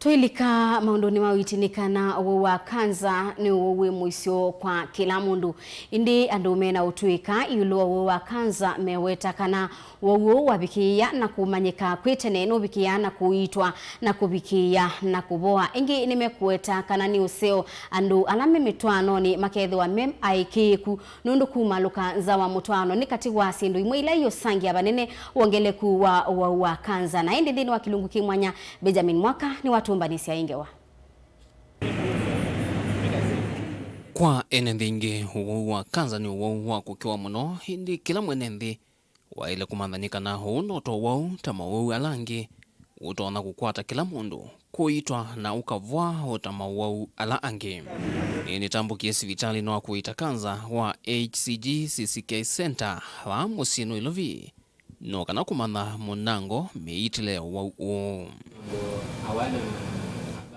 Twilika maundu ni mawitinikana uwau wa kansa ni uwau wi muisyo kwa kila mundu. Indi andu mena utuika iulu wa uwau wa kansa meweta kana uwau wavikiia na kumanyika kwi tene nuvikiia na kuitwa na kuvikiia na kuvoa. Ingi nimekueta kana ni useo andu ala me mitwaanoni makethiwa me aikiiku nundu kumaluka nza wa mutwaano ni kati wa sindu imwe ila iyusangia vanene wongeleku wa uwau wa kansa. Na indi nthini wa kilungu kimwanya Benjamin Mwaka ni watumbanisia ingewa. Kwa ene nthi uwau wa kansa ni uwau wa kukiwa muno, indi kila mwene nthi waile kumanthanika na uu no ta uwau ta mauwau ala angi utona kukwata kila mundu kuitwa na ukavwa uta mauwau ala angi. Nitambukie sivitali no kuita kansa wa HCG CCK Center wa musinu Ilovi no kana kumantha munango miitile uwau uu.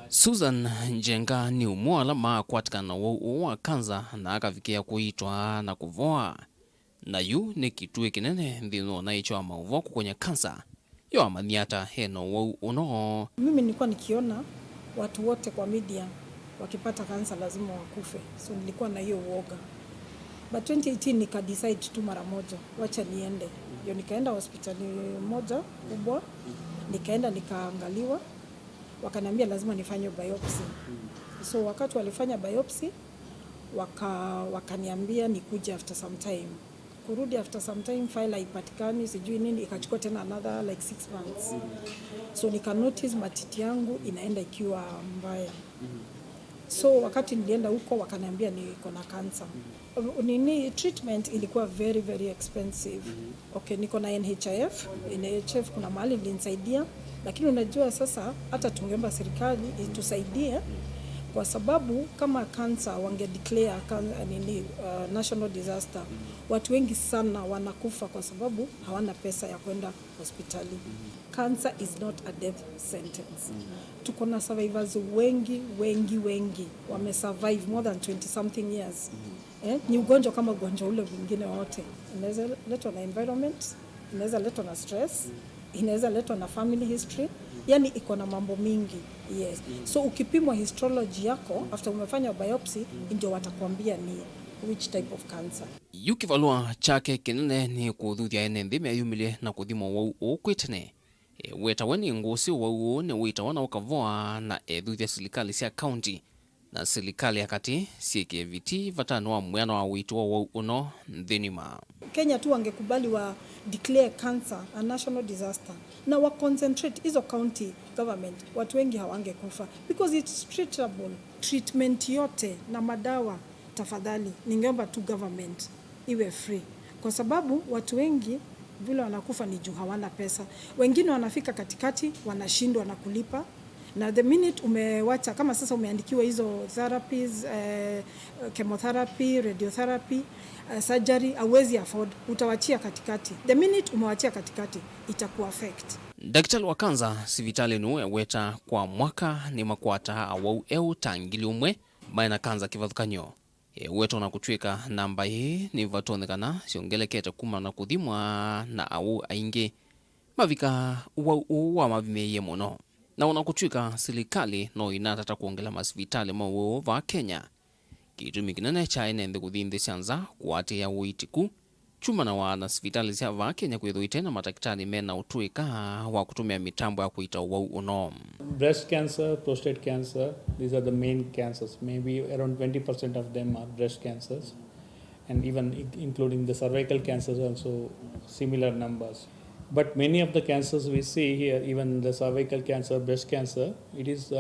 Susan Njenga ni umwe ala maakwatikana uwau wa kansa na akavikia kuitwa na kuvoa, na yu ni kitui kinene nthini na icho mauvo kukonya kansa yo amaniata heno uwau uno. Mimi nilikuwa nikiona watu wote kwa media wakipata kansa lazima wakufe, so nilikuwa na hiyo uoga, but 2018 nika decide tu mara moja, wacha niende. Ndio nikaenda hospitali moja kubwa, nikaenda nikaangaliwa, wakaniambia lazima nifanye biopsy. So wakati walifanya biopsy, wakaniambia nikuje after some time. Kurudi after some time, file haipatikani, sijui nini, ikachukua tena another like 6 months. So nika notice matiti yangu inaenda ikiwa mbaya. So wakati nilienda huko wakaniambia niko na cancer. Nini, treatment ilikuwa very, very expensive. Okay, niko na NHIF. NHIF kuna mahali ilinisaidia, lakini unajua sasa hata tungeomba serikali itusaidie, kwa sababu kama cancer wange declare nini, national disaster, watu wengi sana wanakufa kwa sababu hawana pesa ya kwenda hospitali. Cancer is not a death sentence. Tuko na survivors wengi, wengi, wengi wame survive more than 20 something years. Eh, ni ugonjwa kama ugonjwa ule mwingine wote. Inaweza letwa na environment, inaweza letwa na stress, inaweza letwa na family history, yani iko na mambo mingi. Yes. So ukipimwa histology yako after umefanya biopsy, ndio watakwambia ni which type of cancer. Yukivalua chake kinene ni kuthuthia ene nthi meyumilie na kuthimwa uwau uu kwitene wetawe ni ngusi. Uwau uu ni witawa na ukavoa na ethuthia silikali sya kaunti na silikali ya kati syikie viti vatano wa mwiano wa witu wa uwau uno nthinima. Kenya tu wangekubali wa declare cancer a national disaster na wa concentrate hizo county government, watu wengi hawangekufa because it's treatable. Treatment yote na madawa, tafadhali, ningeomba tu government iwe free, kwa sababu watu wengi vile wanakufa ni juu hawana pesa. Wengine wanafika katikati wanashindwa na kulipa, na the minute umewacha, kama sasa umeandikiwa hizo therapies, chemotherapy, radiotherapy, surgery, hauwezi afford, utawachia katikati. The minute umewachia katikati, itaku affect. Daktari wa kanza sivitali nu eweta kwa mwaka ni makwata awau eu ta 1,000 maina kanza kivathukanyo. Eweta na kutwika namba ii ni vatonekana syongelekete kuma na kuthimwa na au aingi mavika uwau uu wa mavimeiye muno, na ona kutwika silikali no inatata kuongela masivitali mauo va Kenya. Kitumi kinene cha ene nthi kuthi nthi sya nza kuatia uitiku chuma na wana sivitali sya va Kenya kwithwa ite na matakitari mena utuika wa kutumia mitambo ya kuita uwau uno. Breast cancer, prostate cancer, these are the main cancers. Maybe around 20% of them are breast cancers, and even including the cervical cancers also similar numbers. But many of the cancers we see here, even the cervical cancer, breast cancer, it is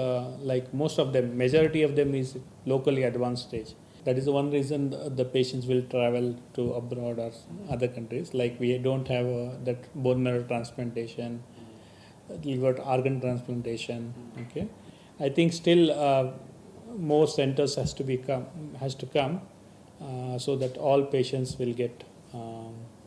like most of them, majority of them is locally advanced stage. That is the one reason the patients will travel to abroad or other countries. Like we don't have that bone marrow transplantation, liver organ transplantation. Okay, I think still more centers has to come so that all patients will get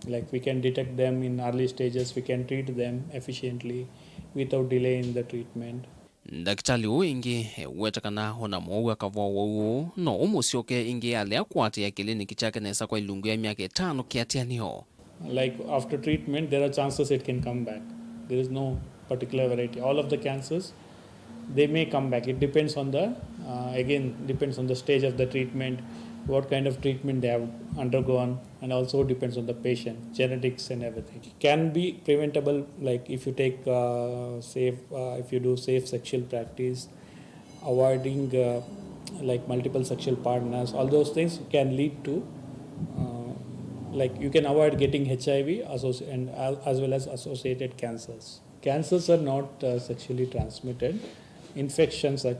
like we can detect them in early stages, we can treat them efficiently without delay in the treatment. Ndakitali uu ingi wetakana ona mou akavoa wau no umusyoke ingi alea kuatia kiliniki chake nesa kwa ilungu ya miaka 5 kiatianio. Like after treatment there are chances it can come back. There is no particular variety. All of the cancers They may come back. It depends on the again depends on the stage of the treatment, what kind of treatment they have undergone, and also depends on the patient, genetics and everything. It can be preventable, like if you take safe, if you do safe sexual practice, avoiding like multiple sexual partners, all those things can lead to like you can avoid getting HIV and as well as associated cancers. Cancers are not sexually transmitted. Infections are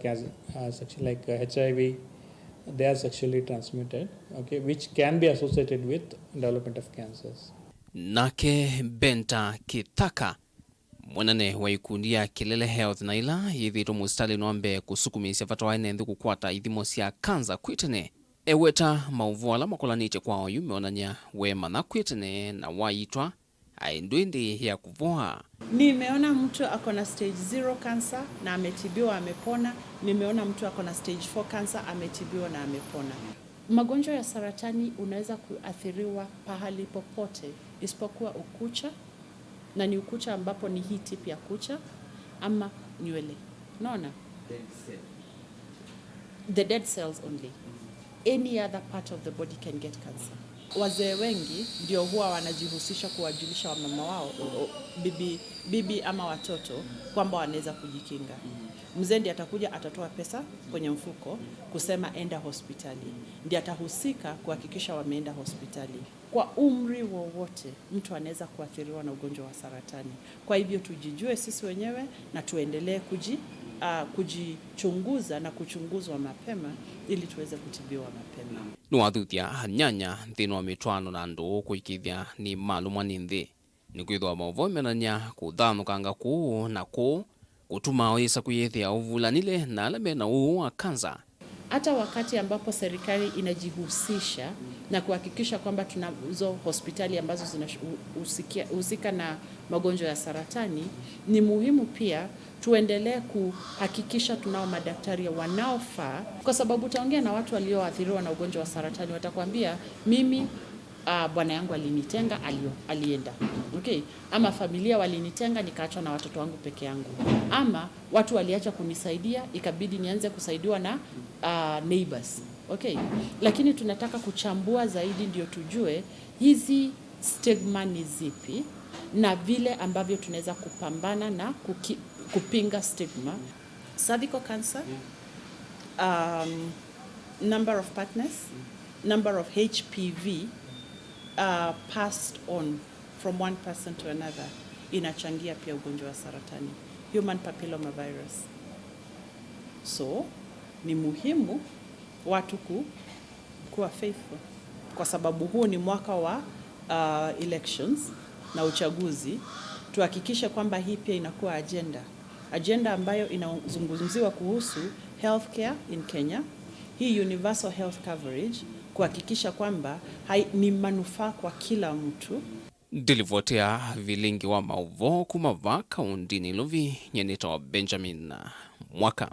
sexual, like HIV, they are sexually transmitted, okay, which can be associated with development of cancers. Nake Benta Kithaka mwenene wa ikundi ya Kilele Health na ila yithitwo musitali nwambe kusukumisya vata waene nthi kukwata ithimo sya kanza kwitene eweta mauvu ala makolanitye kwa oyu meonanya wemana kwitene na waitwa aindu indi ya kuvoa. Nimeona mtu ako na stage 0 cancer na ametibiwa amepona. Nimeona mtu ako na stage 4 cancer ametibiwa na amepona. Magonjwa ya saratani unaweza kuathiriwa pahali popote isipokuwa ukucha, na ni ukucha ambapo ni hii tip ya kucha ama nywele. Unaona? The dead cells only. Any other part of the body can get cancer. Wazee wengi ndio huwa wanajihusisha kuwajulisha wamama wao, bibi ama watoto kwamba wanaweza kujikinga. Mzee ndiye atakuja atatoa pesa kwenye mfuko kusema enda hospitali, ndiye atahusika kuhakikisha wameenda hospitali. Kwa umri wowote mtu anaweza kuathiriwa na ugonjwa wa saratani. Kwa hivyo tujijue sisi wenyewe na tuendelee kujichunguza na kuchunguzwa mapema ili tuweze kutibiwa mapema. Niwathuthia anyanya nthini wa mitwano na andu kuikithia ni malumwa ni nthi ni kwithwa mauvo menanya kuthanukanga kuu na kuu kutuma wisa kwiyithia uvulanile na ala mena uu wa kansa. Hata wakati ambapo serikali inajihusisha na kuhakikisha kwamba tunazo hospitali ambazo zinahusika na magonjwa ya saratani, ni muhimu pia tuendelee kuhakikisha tunao madaktari wanaofaa, kwa sababu utaongea na watu walioathiriwa na ugonjwa wa saratani watakwambia mimi bwana yangu alinitenga, alienda. Okay. Ama familia walinitenga nikaachwa na watoto wangu peke yangu. Ama watu waliacha kunisaidia ikabidi nianze kusaidiwa na neighbors. Okay. Lakini tunataka kuchambua zaidi ndio tujue hizi stigma ni zipi na vile ambavyo tunaweza kupambana na kupinga stigma. Cervical cancer, number of partners, number of HPV passed on from one person to another inachangia pia ugonjwa wa saratani, human papilloma virus. So ni muhimu watu kuwa faithful, kwa sababu huu ni mwaka wa elections na uchaguzi. Tuhakikishe kwamba hii pia inakuwa agenda ambayo inazungumziwa kuhusu healthcare in Kenya, hii universal health coverage, kuhakikisha kwamba ni manufaa kwa kila mtu. Ndilivotea vilingi wa mauvo kumava kaundini Luvi nyenita wa Benjamin Mwaka.